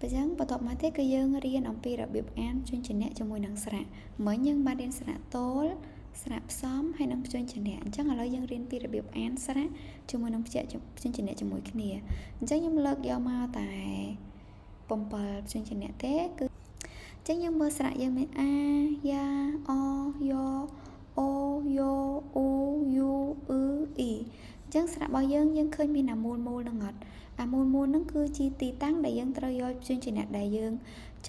អញ្ចឹងបន្ទាប់មកទៀតគឺយើងរៀនអំពីរបៀបអានព្យញ្ជនៈជាមួយនឹងស្រៈមិញយើងបានរៀនស្រៈទោលស្រៈផ្សំហើយនិងព្យញ្ជនៈអញ្ចឹងឥឡូវយើងរៀនពីរបៀបអានស្រៈជាមួយនឹងព្យញ្ជនៈជាមួយគ្នាអញ្ចឹងខ្ញុំលើកយកមកតែ7ព្យញ្ជនៈទេគឺអញ្ចឹងយើងមើលស្រៈយើងមានអាយ៉ាអយ៉អូយ៉អូយូអឺអ៊ីអញ្ចឹងស្រៈរបស់យើងយើងឃើញមានអាមូលមូលហ្នឹងអត់អាមូលមូលហ្នឹងគឺជាទីតាំងដែលយើងត្រូវយកព្យញ្ជនៈដែលយើង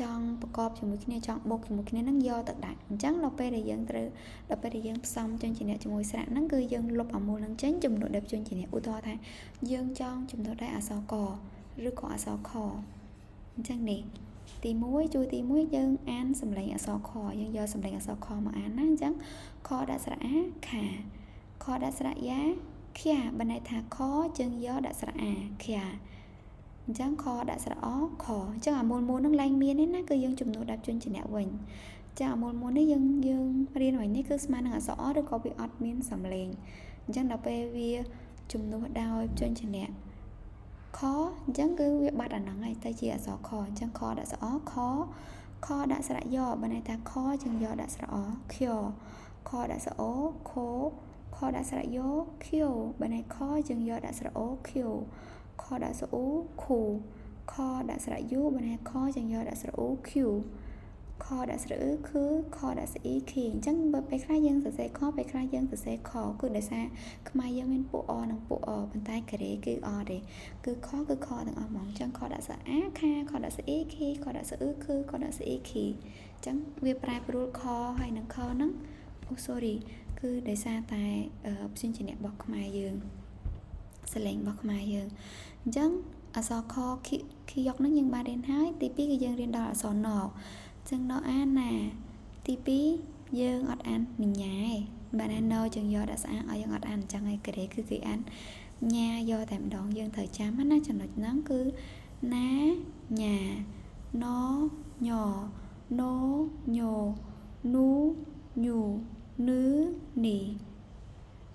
ចង់ប្រកបជាមួយគ្នាចង់បូកជាមួយគ្នាហ្នឹងយកទៅដាក់អញ្ចឹងដល់ពេលដែលយើងត្រូវដល់ពេលដែលយើងផ្សំព្យញ្ជនៈជាមួយស្រៈហ្នឹងគឺយើងលុបអាមូលហ្នឹងចេញចំនួនដែលព្យញ្ជនៈឧទាហរណ៍ថាយើងចង់ចំនួនដែលអក្សរកឬក៏អក្សរខអញ្ចឹងនេះទី1ជួយទី1យើងអានសំឡេងអក្សរខយើងយកសំឡេងអក្សរខមកអានណាអញ្ចឹងខដាក់ស្រៈអាខាខដាក់ស្រៈយ៉ាខ្យាបើន័យថាខជើងយកដាក់ស្រៈអាខ្យាអញ្ចឹងខដាក់ស្រៈអខអញ្ចឹងអាមូលមូលនឹងឡើងមានទេណាគឺយើងចំនួនដាក់ព្យញ្ជនៈវិញចាអាមូលមូលនេះយើងយើងរៀនវិញនេះគឺស្មើនឹងអក្សរអឬក៏វាអត់មានសំឡេងអញ្ចឹងដល់ពេលវាជំនួសដោយព្យញ្ជនៈខអញ្ចឹងគឺវាបាត់អាហ្នឹងហើយទៅជាអក្សរខអញ្ចឹងខដាក់ស្រៈអខខដាក់ស្រៈយ៉បើន័យថាខជាងយកដាក់ស្រៈអខខដាក់ស្រៈអូខខដាក់ស្រៈយោខៀវបើន័យខជាងយកដាក់ស្រៈអូខៀវខដាក់ស្រៈអ៊ូខូខដាក់ស្រៈយូបើន័យខជាងយកដាក់ស្រៈអូខៀវខដាក់ស្រៈអឺគឺខដាក់ស្រៈអ៊ីខីអញ្ចឹងបើពេលខ្លះយើងសរសេរខពេលខ្លះយើងសរសេរខគឺដោយសារខ្មែរយើងមានពួកអនិងពួកអប៉ុន្តែកូរ៉េគឺអទេគឺខគឺខទាំងអស់ហ្មងអញ្ចឹងខដាក់ស្រៈអាខាខដាក់ស្រៈអ៊ីខីខដាក់ស្រៈអឺគឺខដាក់ស្រៈអ៊ីខីអញ្ចឹងវាប្រែប្រួលខហើយនឹងខហ្នឹងអូ sorry គឺដោយសារតែព្យញ្ជនៈរបស់ខ្មែរយើងសលេងរបស់ខ្មែរយើងអញ្ចឹងអក្សរខខីយកហ្នឹងយើងបានរៀនហើយទី2គឺយើងរៀនដល់អក្សរណអញ្ចឹងណអាណាទី2យើងអត់អានញ៉ែបានអានណជើងយកដាក់ស្អាតឲ្យយើងអត់អានអញ្ចឹងឯកេរគឺគេអានញ៉ាយកតែម្ដងយើងត្រូវចាំណាចំណុចហ្នឹងគឺណាញ៉ាណញណូញនូញូនឺនី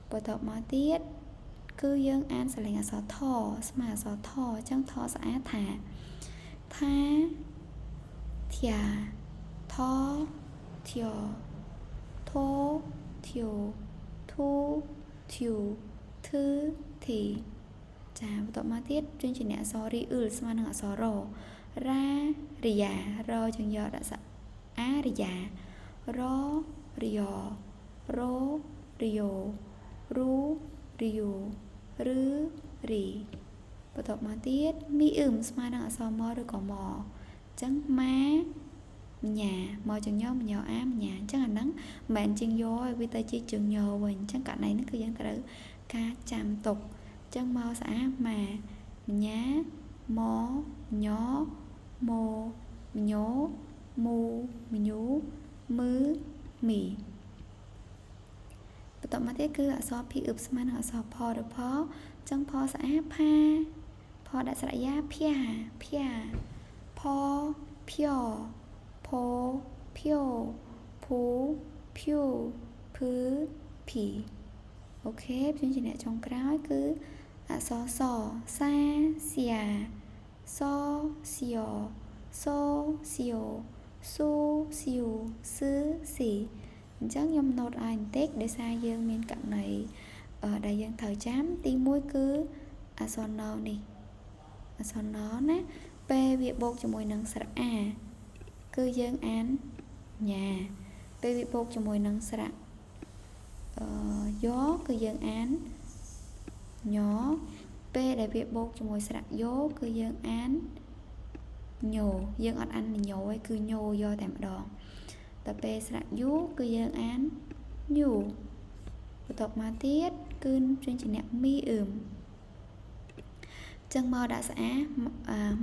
បន្ទាប់មកទៀតគឺយើងអានសលេងអក្សរថស្មើអក្សរថអញ្ចឹងថស្អាតថាថាធាថធៀធោធៀធូធូធឺធីចាបន្ទាប់មកទៀតជនជាអ្នកអក្សររីអ៊ឺលស្មើនឹងអក្សរររ៉ារិយារជើងយកដាក់សអារិយាររិយររិយោរូរិយូឬរីបន្ទាប់មកទៀតមីអ៊ឹមស្មើនឹងអក្សរមឬក៏មអញ្ចឹងម៉ាញ៉ាមកជើងញមញអាមញ៉ាអញ្ចឹងអាហ្នឹងមិនមែនជាងយកឯវាទៅជាជើងញវិញអញ្ចឹងករណីហ្នឹងគឺយើងត្រូវការចាំទុកអញ្ចឹងមកស្អាម៉ាញ៉ាមញម៉ូញ៉ូមូញូមឺមីបន្ទាប់មកទៀតគឺអក្សរភីអ៊ឹបស្មើនឹងអក្សរផឬផអញ្ចឹងផស្អាផាផដាក់ស្រៈយ៉ាភាភាផភៀផភៀភូភូភឺភីអូខេព្យញ្ជនៈចុងក្រោយគឺអក្សរសសាសៀសសៀសូសៀស៊ូសៀវសឺស៊ីអញ្ចឹងខ្ញុំណូតឲ្យបន្តិចដោយសារយើងមានករណីដែលយើងត្រូវចាំទី1គឺអក្សរណនេះអក្សរណណាពេលវាបូកជាមួយនឹងស្រៈអាគឺយើងអានញ៉ាពេលវាបូកជាមួយនឹងស្រៈអឺយ៉គឺយើងអានញពេលដែលវាបូកជាមួយស្រៈយោគឺយើងអានញោយើងអត់អានញោទេគឺញោយកតែម្ដងដល់ពេលស្រៈយូគឺយើងអានញូបន្ទាប់មកទៀតគឺព្យញ្ជនៈមីអ៊ឹមចឹងមកដាក់ស្អា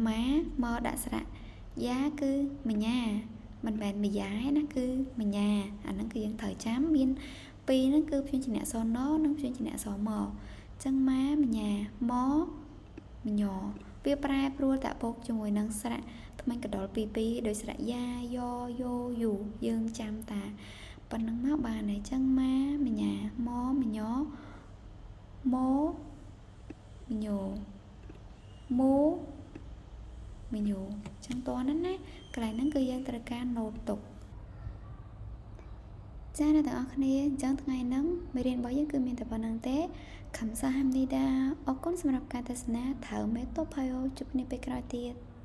ម៉ាមកដាក់ស្រៈយ៉ាគឺមញ្ញាមិនមែនមយ៉ាទេណាគឺមញ្ញាអាហ្នឹងគឺយើងត្រូវចាំមានពីរហ្នឹងគឺព្យញ្ជនៈអក្សរណនិងព្យញ្ជនៈអក្សរមចឹងម៉ាមញ្ញាមញវាប្រែប្រួលតាក់បូកជាមួយនឹងស្រៈថ្មិញកដុលពីពីដោយស្រៈយ៉ាយ៉យោយូយើងចាំតាប៉ុណ្ណឹងមកបានហើយចឹងម៉ាមញ្ញាមញម៉ូមញោមូមញោ ចឹងតោះហ្នឹងណាកន្លែងហ្នឹងគឺយើងត្រូវការ note ទុកចាអ្នកទាំងអស់គ្នាអញ្ចឹងថ្ងៃហ្នឹងមេរៀនរបស់យើងគឺមានតែប៉ុណ្ណឹងទេ 감사합니다 អរគុណសម្រាប់ការទស្សនា다음에 또 봐요ជួបគ្នាពេលក្រោយទៀត។